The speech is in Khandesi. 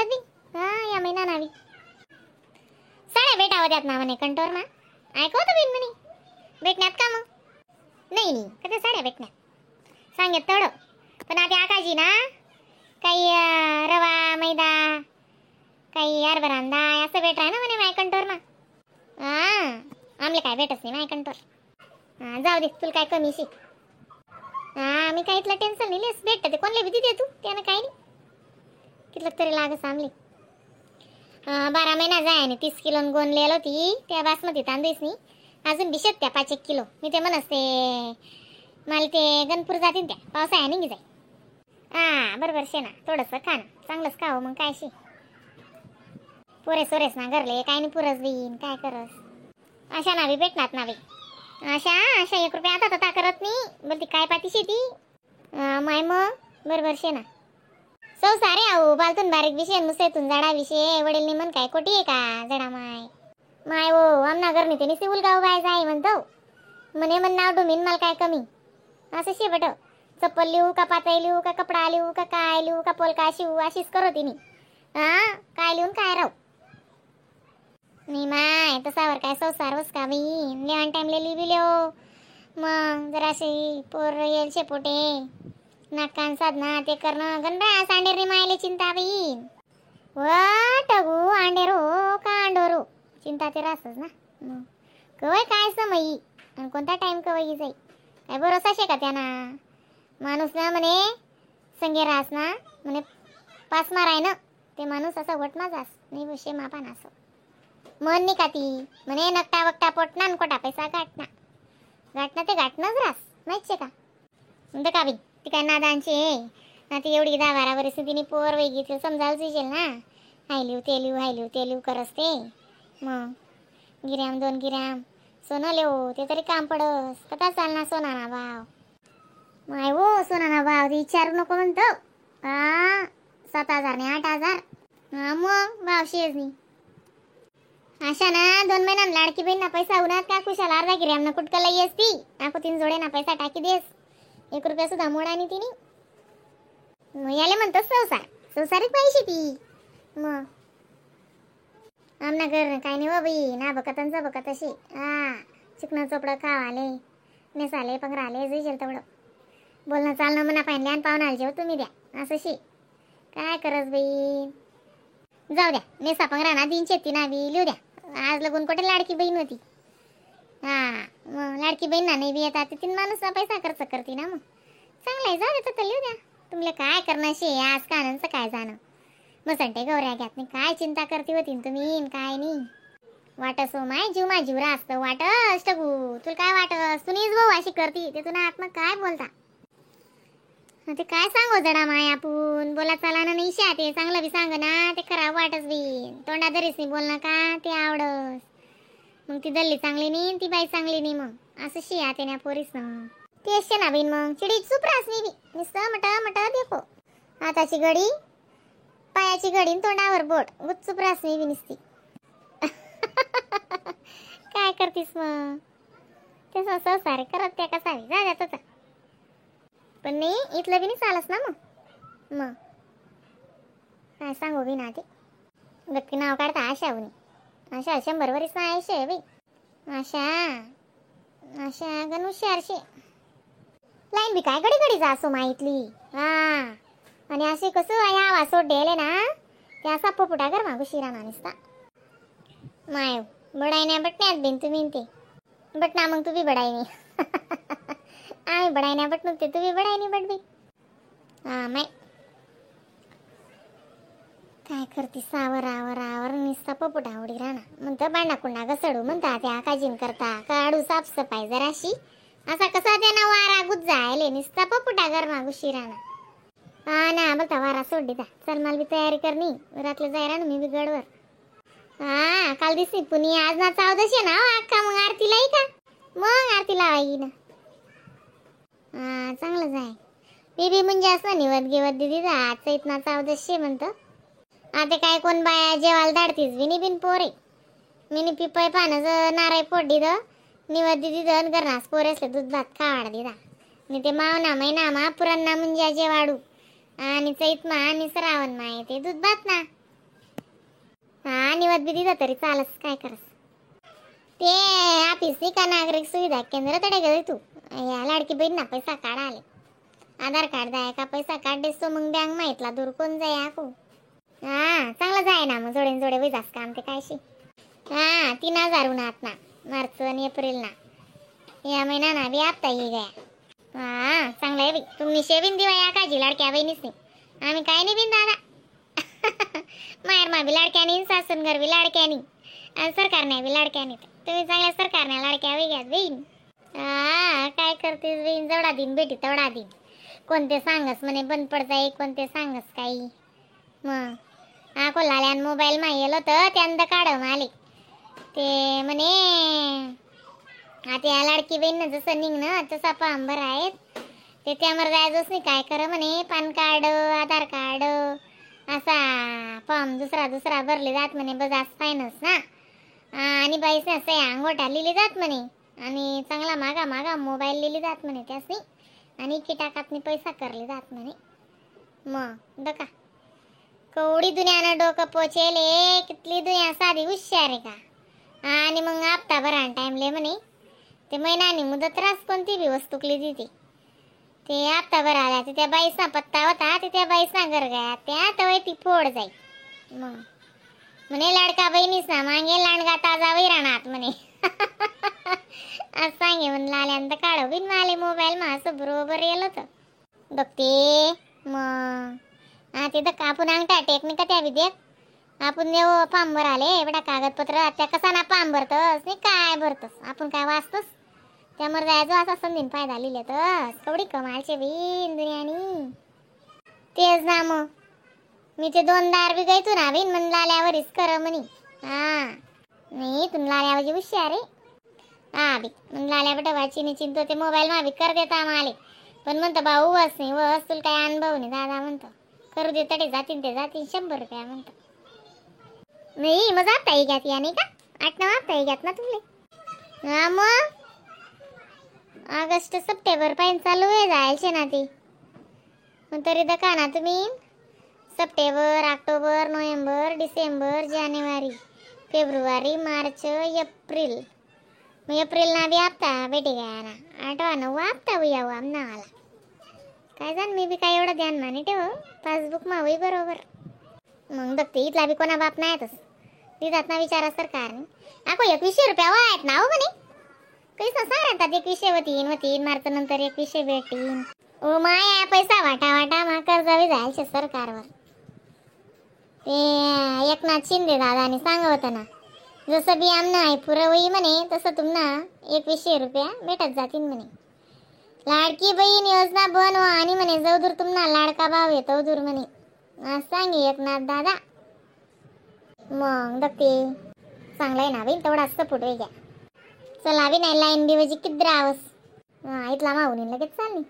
होत्यात बी. हा या महिना नावी साड्या भेटा होत्यात ना म्हणे कंटोर मा ऐकवतो बिन म्हणे भेटण्यात का मग? नाही नाही कधी साड्या भेटण्यात सांगेत थोडं. पण आता आकाजी ना काही रवा मैदा काही हरभरा डाळ असं भेट ना म्हणे माय कंटोर मा. हा आमले काय भेटच नाही माय कंटोर. हा जाऊ दे तुला काय कमी शे. हा मी काय इथलं टेन्शन नाही लेस भेटतं ते कोणले भीती दे तू त्यानं काय नाही कितलं तरी लागस आमले. 12 महिना जाय आणि 30 किलो गोण लिहिलं होती त्या बासमती तांदूळच नाही अजून बिशत त्या 5-1 किलो. मी ते म्हणसते मला ते गणपूर जातील त्या पावसाळ्या निघी जाई. हा बरोबर शे ना थोडंसं खा ना चांगलंच खावं मग काय शे. पोरे सोरेस ना घरले काय नाही पुरस देईन काय करस. अशा नावी भेटणार नावी अशा अशा 1 रुपया आता तता करत नाही बोलती काय पाती शेती माय मग बरोबर शे ना. संसार आहे अहो बालतून बारीक विषय मुसेतून जाडा विषय वडील नाही म्हण काय कोटी आहे का जडा माय माय हो आमना घरनी ते निसी उलगाव बाय जाय म्हणतो म्हणे म्हण नाव डुमीन मला काय कमी असं शे बट. चप्पल लिहू का पाताई लिहू का कपडा लिहू का काय लिहू का पोलका शिवू अशीच करो तिने. हा काय लिहून काय राहू नाही माय तसावर काय संसार वस का बाई. लेवान टाइमले लिबी लिहो मग जराशी पोर येईल शेपोटे नाकान साधना ते करणं गणरा सांडेर मायले चिंता बाई वा टगू आंडेरो का आंडोरो चिंता ते रासच ना. मग कवय काय समयी आणि कोणता टाइम कवय जाई काय भरोसा शे का त्यांना. माणूस ना म्हणे संगे रास ना म्हणे पास माराय ना ते माणूस असा वटमा जास नाही बशे मापा नासो मन नाही का ती म्हणे नकटा वकटा पोटना आणि कोटा पैसा गाठना गाठना ते गाठणंच रास माहित शे का. म्हणतं का बाई ती काय नादांची आहे ना ती एवढी 10-12 वर्ष तिने पोर वैगी तिला समजायला सुचेल ना. हाय लिहू ते लिहू हाय लिहू ते लिहू करस ते मग गिराम 2 गिराम सोनं लिहू ते तरी काम पडस कथा चालना सोना ना भाव माय हो सोना ना भाव ते विचारू नको म्हणतो. हा 7,000 नाही 8,000. हा मग भाव शेज नाही. अशा ना 2 महिना लाडकी बहीण ना पैसा उन्हात का कुशाला अर्धा गिराम ना कुटका लई असती आको 3 जोडे ना पैसा टाकी देस 1 रुपया सुद्धा मोडा नाही तिने. मग याले म्हणतोस संसार संसारिक पैसे ती मग आमना घर काय नाही बाई ना बकत बकत अशी. हा चिकन चोपडं खावाले नेसाले पंगराले जुजेल तेवढं बोलणं चालणं म्हणा पाहिजे आणि पाहुणाला जेव तुम्ही द्या असं शी काय करस बाई. जाऊ द्या नेसा पंगरा ना दिन शेती ना बी लिहू द्या. आज लगून कुठे लाडकी बहीण होती. हा मग लाडकी बहीण ना नाही बी येतात तीन माणूस पैसा खर्च करते ना मग चांगला आहे जाऊ द्या तर लिहू द्या. तुमले काय करणं शे आज कानांचं काय जाणं मसंटे गौऱ्या घ्यात नाही काय चिंता करते होती तुम्ही काय नाही वाटस हो माय जीव मा जीव रास्त वाटस टगू तुला काय वाटस तुम्हीच भाऊ अशी करती ते तुला आत्मा काय बोलता ते काय सांगो जडा माय आपण बोला चाला ना नाही शा ते चांगलं बी सांग ना ते खराब वाटस बी तोंडा धरीस नाही बोलणं का ते आवडस मग ती दल्ली चांगली नाही ती बाई चांगली नाही मग असं शिया ते ना पोरीस ना ते शे ना बहीण मग चिडी चुपरास मी बी नुसतं मटा मटा देखो हाताची घडी पायाची घडी तोंडावर बोट गुपचूप रास मी बी निसती. काय करतीस मग ते संसार करत त्या कसा जा जात पण नाही इथलं बी नाही चालस ना मग मग काय सांगू बी ना ते नक्की नाव काढता आशा उनी आशा 100 वरीस ना आयुष्य आहे बाई. आशा आशा गण हुशारशे लाईन बी काय घडी घडी जा असो माहितली. हा आणि असे कसं ह्या वासोट डेले ना ते असा पोपुटा कर मागू शिरा निसता माय बडाई नाही बटण्यात बिन तुम्ही ते बटना मग तू बी बडाई नाही. आम्ही बडाई नाही बटणू ते तुम्ही बडाई नाही बटबी. हा माय काय करते सावर आवर आवर निसता पोपुटा आवडी राहणार म्हणतं भांडा कुंडा घसडू म्हणता त्या काजीन करता काढू साफसफाई जराशी असा कसा त्याना वारा गुज्जायले निसता पोपुटा घर मागू शिराना. हा ना बोलता वारा सोड देता चल मला बी तयारी करणी रातले जाय ना मी बी गडवर. हा काल दिसली पुणी आज ना चावदशी ना अक्का मग आरतीला का मग आरतीला आई ना. हा चांगलं जाय मी बी म्हणजे असं निवत गिवत दिदी जा आजचं इथं चावदशी म्हणतं. आता काय कोण बाया जेवायला धाडतीस बिनी बिन पोरे मिनी पिपळ पानं नारळ फोड दिद निवत दिदी दन करणार पोरे असले दूध भात खावाड दिदा आणि ते मावना महिना मा पुरांना मुंजा जेवाडू आणि चैत मा आणि श्रावण मा ते दूध भात ना. हा निवत बी दिलं तरी चालस काय करस. ते ऑफिस नाही का नागरिक सुविधा केंद्र तडे गेले तू या लाडकी बहीण ना पैसा काढा आले आधार कार्ड जाय का पैसा काढ देसो मग बँक माहितला दूर कोण जाय आको. हा चांगलं जाय ना मग जोडे जोडे वैजास काम ते कायशी. हा 3000 उन्हात ना मार्च आणि एप्रिल ना या महिना ना बी आपता ये गया. हा चांगलं आहे बाई तुम्ही शेविन दिवा या काजी लाडक्या बहिणीच नाही आम्ही काय नाही बिन दादा. माहेर मा बी लाडक्यानी सासून घर बी लाडक्यानी आणि सरकारने बी लाडक्यानी तुम्ही चांगल्या सरकारने लाडक्या वेगळ्यात बहीण. हा काय करतेस बहीण जेवढा दिन भेटी तेवढा दिन कोणते सांगस म्हणे बंद पडताय कोणते सांगस काही. मग हा कोल्हाल्यान मोबाईल मा येलो तर त्यांना काढ माले ते म्हणे आता या लाडकी बहीण जसं निघणं तसा फॉर्म भर आहेत ते त्यावर जायचंच नाही काय कर म्हणे पॅन कार्ड आधार कार्ड असा फॉर्म दुसरा दुसरा भरले जात म्हणे बजाज फायनान्स ना आणि बाईस असं अंगोठा लिहिली जात म्हणे आणि चांगला मागा मागा मोबाईल लिहिली जात म्हणे त्यासनी आणि किटाकातनी पैसा करले जात म्हणे. मग दका कवडी दुनियानं डोकं पोचेले कितली दुनिया साधी हुशार आहे का. आणि मग हप्ता भरा टाइमले म्हणे ते महिन्यानी मुदत रास कोणती बी वस्तुकली दिती ते हप्ता भरायला ते त्या बाईसना पत्ता होता ते त्या बाईसना घर गया त्या तवय ती फोड जाई. मग म्हणे लाडका बहिणीस ना मागे लांडगा ताजा वही राहणार म्हणे. असं सांगे म्हणलं आल्यानंतर काढव बिन माले मोबाईल मा असं बरोबर येलं तर बघते. मग हा तिथं कापून अंगठा टेकनिक त्या विद्येत आपण देव फॉर्म भराले एवढा कागदपत्र त्या कसा ना फॉर्म भरतस नाही काय भरतस आपण काय वाचतस त्यामुळे जायचो असा संधीन फायदा लिहिले तर कवडी कमालचे बीन दुनियानी. तेच ना मग मी ते दोनदा बी गई ना बीन म्हणलं आल्यावरीच कर म्हणे. हा नाही तुम्हाला आल्यावरची हुशार आहे. हा बी म्हणलं आल्या बेटा वाची चिंतो ते मोबाईल मा बी कर देता आम्हाला पण म्हणतो भाऊ वस नाही वस तुला काय अनुभव नाही दादा म्हणतो करू दे तडे जातीन ते जातीन 100 रुपया म्हणतो. नाही मग जाता ये घ्यात या नाही का 8-9 हप्ता ये घ्यात ना तुमले. हा मग ऑगस्ट सप्टेंबर पाहिजे चालू आहे जायचे ना ती मग तरी दका ना तुम्ही September October November December जानेवारी February March April मग एप्रिल ना बी हप्ता भेटे गया ना 8वा 9वा हप्ता होई यावं आमनावाला काय जाण मी बी काय एवढं ध्यान माने ठेव पासबुक मा होई बरोबर. मग बघते इथला बी कोणा बाप नाही येतच दिदात ना विचारा सरकारने आको 2100 रुपया आहेत ना हो म्हणे काहीच ना सांगतात 2100 होतीन होतीन मार्च नंतर 2100 भेटीन. ओ माया पैसा वाटा वाटा मा कर्जावी जायचे सरकारवर. ते एकनाथ शिंदे दादाने सांगवत ना जसं बी आमना आहे पुरं होई म्हणे तसं तुम्हाला 2100 रुपया भेटत जातील म्हणे. लाडकी बहीण योजना बनवा आणि म्हणे जवदूर तुम्हाला लाडका भाव येतो दूर म्हणे असं सांगे एकनाथ दादा. मग बघते चांगलं आहे ना बहीण तेवढा सपोर्ट वेगळ्या. चला बी नाही लाईन बी म्हणजे किती रावस हा इथला मागून लगेच चालली.